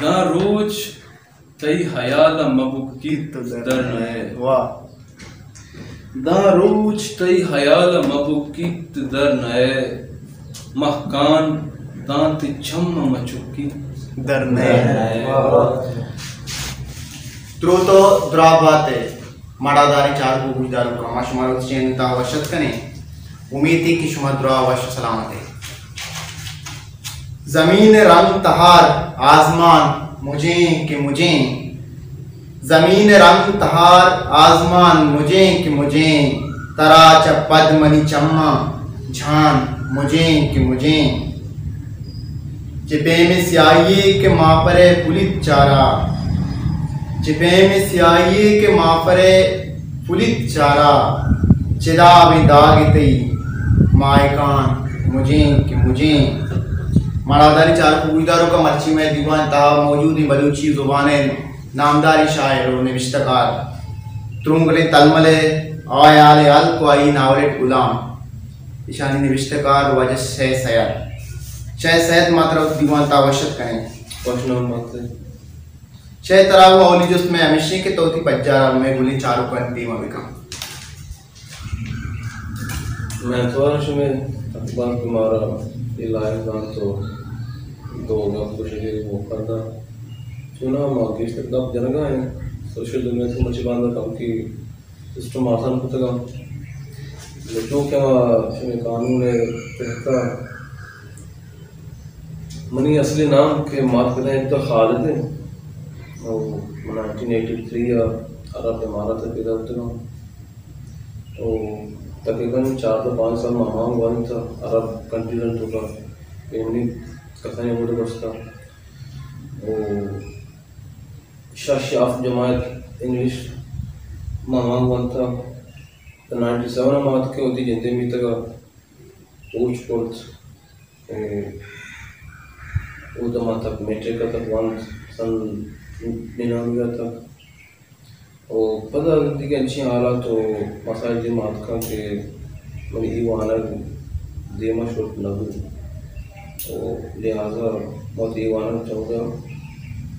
داں روچ تئی ہیال ءَ مہ بکیت، در نئے۔ واہ۔ داں روچ تئی ہیال ءَ مہ بکیت، در نئے۔ مہکان داں تئی چم ءَ مہ چکیت، در نئے۔ در نئے۔ واہ۔ دروت ءُ دراہ بات ئے۔ مڑاداریں چاروک ءُ گوشداروکاں، ما شمارا وتی چینل ءِ تہا وش اتک کنیں۔ امیت ایں کہ شما دراہ وش ءُ سلامت ئے۔ زمین ءِ رنگ تہار، آزمان مجیں کہ مجیں۔ زمین ءِ رنگ تہار، آزمان مجیں کہ مجیں۔ ترا چہ پد منی چماں جھان مجیں کہ مجیں۔ چہ پیم سیاہی کہ ماپرے پلیت چارا، چہ پیم سیاہی کہ ماپرے پلیت چارا، چدابیں داگ تئی ماہکان مجیں کہ مجیں۔ مڑاداریں چاروک ءُ گوشداروکاں، مرچی مئے دیوان ءِ تہا موجودیں بلوچی زبان ءِ نامداریں شاعر ءُ نبشتہ کار ترونگلیں تلمل ءِ آ ہیال ءِ ہلک ءُ آئی ناول اٹ گلام، ایشانی نبشتہ کار واجہ شے سید۔ شے سید، ما ترا وتی دیوان ءِ تہا وش اتک کنیں۔ وش نام بات ئے۔ شے، ترا وَ اولی جست مئے ہمیش ایں کہ تو وتی پجار ءَ مئے گلیں چاروکانی دیم ءَ بکن۔ منتوار شمئے اخبار کہ مارا اے لائق دانت ءُ دو گپ گوشگ ءِ موقع دات۔ چوناہا ما گیشتر گپ جنگ ءَ ایں، سوشل دنیا ءَ مرچی باندا کمکے سسٹم آسان کتگ اَنت۔ بلے چونکہ ما شمئے قانون ءِ تحت ءَ، منی اصلی نام کہ مات پتاں یک تو خالد اِنت، ءُ من نائنٹین ایٹی تھری ءَ عرب امارات ءَ پیدا بوتگ آں۔ ءُ تقریباً چاردہ پانزدہ سال ما ہمانگ وانینتہ عرب کنٹریزانی توکا، کہ منی کسانیں وڑ گوشتہ۔ ءُ شش یا ہفت جماعت انگلش ما ہمانگ وانتہ۔ تو نائنٹی سیون ءَ ما اتکیں وتی جندے میتگ ءَ کوچ کرت۔ ءُ اودا ما تک میٹرک ءَ تک وانت، سن ننانوے ءَ تک۔ ءُ پدا دگہ انچیں حالات ءُ مسائل دیم ءَ اتکاں کہ منی اے وانگ دیم ءَ شت نہ بوت۔ ءُ لہذا ما وتی اے وانگ چہ اودا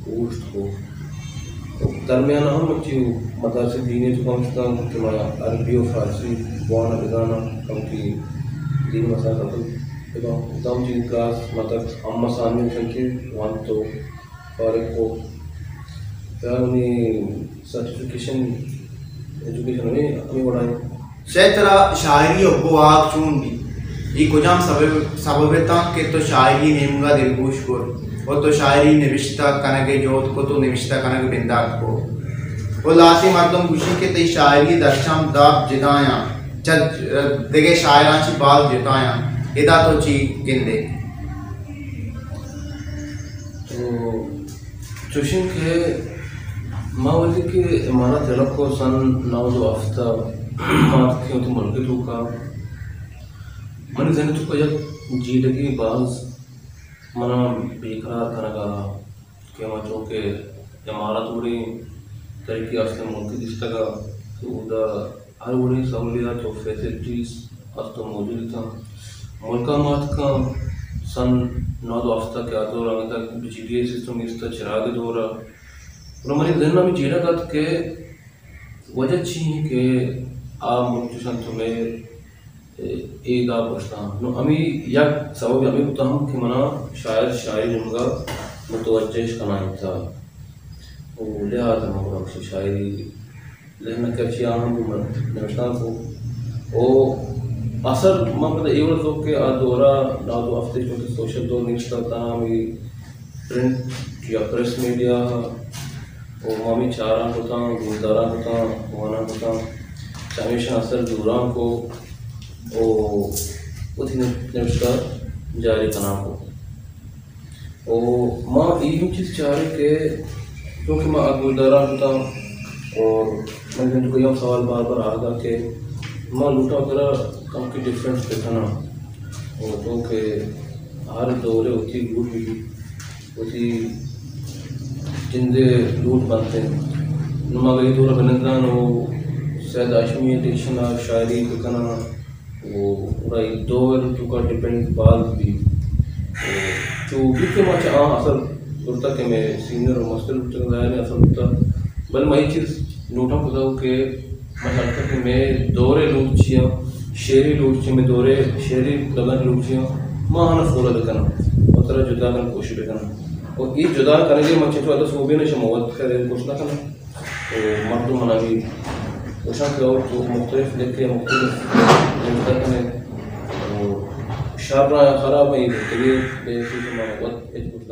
اوشت کو۔ ءُ درمیان ءَ ہم مرچی مدارس دینی تو کم شتاں کہ ما عربی ءُ فارسی بوان ءُ بزاناں، کمکی دینی مسائل ءَ بزاناں۔ دم چیز کلاس مطلب اما ثانوی گوشنت کہ وانت ءُ فارغ کو۔ پدا منی سرٹیفکیشن، ایجوکیشن ہمے، ہمے وڑا اِنت۔ شے، ترا شاعری ءِ حب ءُ واہگ چون بیت؟ اے کجام سبب، سبب اتاں کہ تو شاعری ءِ نیمگ ءَ دلگوش کرت ءُ تو شاعری نبشتہ کنگ ءِ جہد کت ءُ نبشتہ کنگ بندات کت؟ ءُ لہتیں مردم گوشی کہ تئی شاعری ءِ درچم داب جتایاں، چہ دگہ شاعراں چہ باز جتایاں، ادا تو چی گندئے؟ تو چوشیں کہ ما وھدے کہ امارات یلہ کو سن نود ءُ ہفت ءَ ما اتکیں وتی ملک ءِ توکا، منی ذہن ءِ توکا یک جیڑگے باز منا بے قرار کنگ ءَ کہ ما چونکہ امارات وڑیں ترقی یافتہ ملکے دیستگ ءَ کہ اودا ہر وڑیں سہولیات ءُ فیسلٹیز است ءُ موجود اتاں۔ ملک ءَ ما اتکاں سن نود ءُ ہفت ءَ کہ آ دور ءَ انگت بجلی ءِ سسٹم نیست ءَ، چراگ ءِ دور ءَ۔ گڑا منی ذہن ءَ ہمے جیڑگ ات کہ وجہ چی اِنت کہ آ ملک چوش انت مئے اے داب گوشتاں۔ نوں ہمے یک سبب ہمے بوتاں ہم کہ منا شاعر شاعری نیمگا متوجہ اش کنائینتا۔ او لہذا من گڑا گوشت شاعری ذہن ءَ کپی، آ ہم گوں من نوشتانک کو۔ او اثر من پدا اے وڑ زرت کہ آ دورا نود ءُ ہفت ءَ چونکہ سوشل دور نیست ات، تاں ہمے پرنٹ یا پریس میڈیا ءَ او ما ہمے چاراں کتاں، گوشداراں کتاں، واناں کتاں، چہ ہمیشاں اثر زوراں کو او وتی نبشتہ جاری کناں کو۔ او ما اے ہم چیز چاریں کہ چونکہ ما گوشداراں کتاں اور من جن کو یہ سوال بار بار آگا کہ ما لوٹاں کرا کم کی ڈیفرنس بکناں اور چونکہ ہر دور وتی گروپ بھی وتی جندے لوٹ بنت انت۔ نوں ما اگاں اے دور ءَ بننداں نوں سید ہاشمی ءِ ڈکشن ءَ شاعری بکناں، او گڑا اے دور ءِ توکا ڈیپینڈ باز بیت۔ او چو بیت کہ ما چہ آ اصل زرتہ کہ مئے سینئر و مستر بوتگ، ظاہر ایں اثر بوتہ، بلے ما اے چیز لوٹاں کتگ کہ ما چارتہ کہ مئے دور ءِ لوٹ چی آں، شعری لوٹ چی، مئے دور ءِ شعری لبزانی لوٹ چی آں، ما آہاں فالو بکناں و ترا جدا کنگ ءِ کوشش بکناں۔ و اے جدا کنگ ءَ ما چنچو وھد ءَ سوبین ایں، شما وت کرے کوشش نہ کناں۔ و مردم منا بھی گوشاں کہ او تو مختلف لکھے، مختلف نوشتہ کنے، و شر آں یا خراب آں، اے گفتگے بے شما وت اچ گوشت